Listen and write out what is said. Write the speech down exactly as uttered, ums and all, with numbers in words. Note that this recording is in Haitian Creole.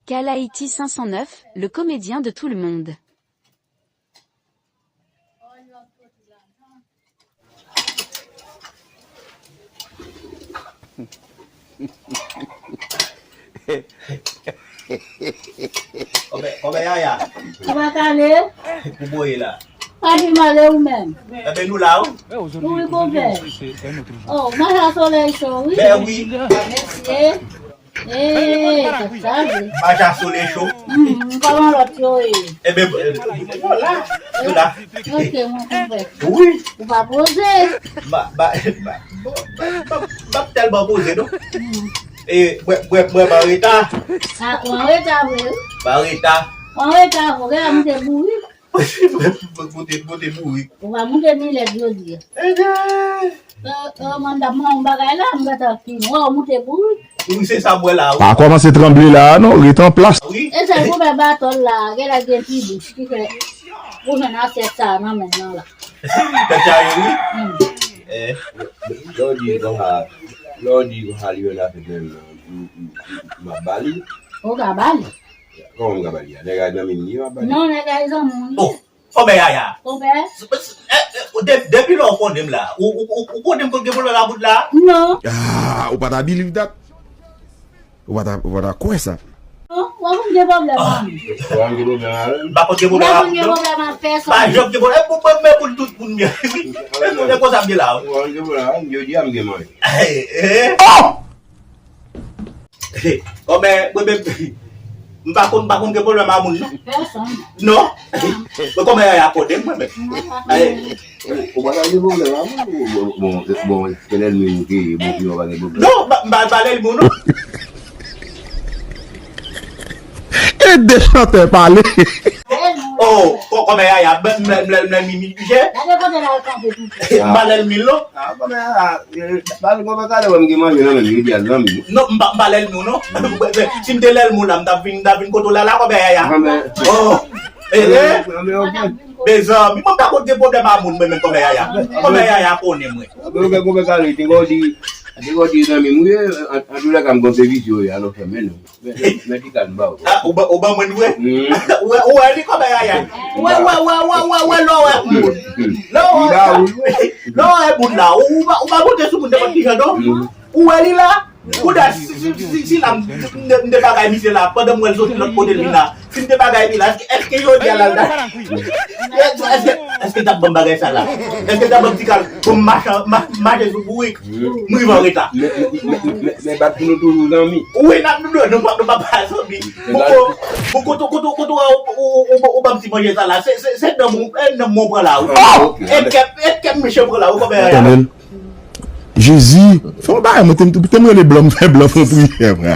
Kalaiti cinq cent neuf, le comédien de tout le monde. Kòmè, kòmè Yaya. Ou pa kale? Pou boye la. Pa di male ou menm. Enben nou la wi. Wi, konpè. Oh, macha solèy cho, wi. Ben wi. Mesye. Ee, tèt chaje. Macha solèy cho. Hmm, kòman lòt yo ye? Enben, bon, bon, bon, la. Yo la. Ok, mwen konpè. Wi. Ou pa poze. Ba, ba, ba, bon, ba, ba, ba tèlman poze, non. Hmm. E, mwen, mwen, mwen pa reta. Ah, ou an reta vre, wi. Pa reta. Ou an reta vre, a m te bouri. Moute, moute bourik. Ou va moute milèt jodi a. Ebyen. Euh, euh, manda mwen yon bagay la, m gentan fin wè w moute bourik. Wi, se sa m wè la, wi. Pa kòmanse tranble la a non, ret an plas. Wi. E sa pou fè batòl la, gen lè gen ti bouch ki fè ou jwenn asyèt sa a nan men l la. Tèt chaje, wi. Hmm. Eh. Lè w di konsa, lè w di konsa li yon afè menm, m, m, m, m ap ba li. Ou ka ba li. Kòman m ka ba li a? Nèg la nan men m li, m ap ba li. Non, nèg la zanmi w. Oh, kòmè Yaya. Kòmè. S-, s-, eh, eh, de-, depi lè w konnen m la, ou, ou, ou, ou konnen m konn gen pwoblèm ak moun la? Non. Ah, ou pa ta believe that? Ou pa ta, ou pa ta kwè sa? Non, ou pa konn gen pwoblèm ak moun. Ou pa konn gen pwoblèm ak moun? M pa konn gen pwoblèm ak pèsonn. Pa janm gen pwoblèm. Eh, pou mwen, men pou tout moun byen. E konsa m ye la. Ou pa konn gen pwoblèm ak moun. Jodi a m gen manje. Eh, eh. Oh! Kòmè, mwen menm, m pa konn, m pa konn gen pwoblèm ak moun, non. Pèsonn. Non. Mwen kòmè Yaya konnen mwen menm. Ou pa gen pwoblèm ak moun, bon, bon, bon, se lènmi m ke, bon, ki pa gen pwoblèm. Non, m pa, m pa, m pa lènmi w, non. E de chantè pale. Oh, kò-, kòmè Yaya, m, m, m, m lènmi Michè. Gade kote l al kanpe tou. M pa lènmi l, non. Ah, kòmè Yaya, eh, pa vin konpè kale wè m gen manje nan men m, yo di a zanmi. Non, m pa, m pa lènmi w, non. Si m te lènmi w la, m t ap vin, m t ap vin kote w la, la, kòmè Yaya. Oh, eh, eh. Mezanmi, mwen m pa konn gen pwoblèm ak moun, mwen menm kòmè Yaya. Kòmè Yaya konnen mwen. Konpè, konpè kale, te gò di, te gò di zanmi m, wi, an, an tou lè ka m konn se vizyo, alò fè men non. Men, men, men ki kad m ba w. Ah, ou ban, ou ban mwen vre? Mm. Ou wè, ou wè li kòmè Yaya. Ou wè, ou wè, ou wè, ou wè, ou wè, lè w wè moun. Lè w wè, lè w wè moun la, ou, ou pa, ou pa monte sou moun nenpòt ki jan, non. Mm. Ou wè li la? Kounye a, si, si, si, si la, m, m, m, m te bagay misye la, pandan m wè l soti lòt kote l vin la, si m te bagay li la, èske, èske jodi a la l ta, èske, èske, èske l t ap ban m bagay sa la? Èske l t ap ban m ti kal pou m mache, ma-, mache sou bourik? M rive an reta. Men, men, men, men, men, men bat pou nou toujou zanmi. Wi, n ap, nou, nou, nou pa, nou pa pa zanmi. Poko, poko, kote, kote, kote w, ou, ou, ou, ou ban m ti manje sa la. Se, se, se nanm ou, e nanm mwen pran la, wi. Ah, ok. E kè, e kè m mechan pran la, wi, kòmè Yaya. Tande l. Jezi, fè yon bagay, mwen te, te m rele blan, m fè blan fè yon priyè, frè.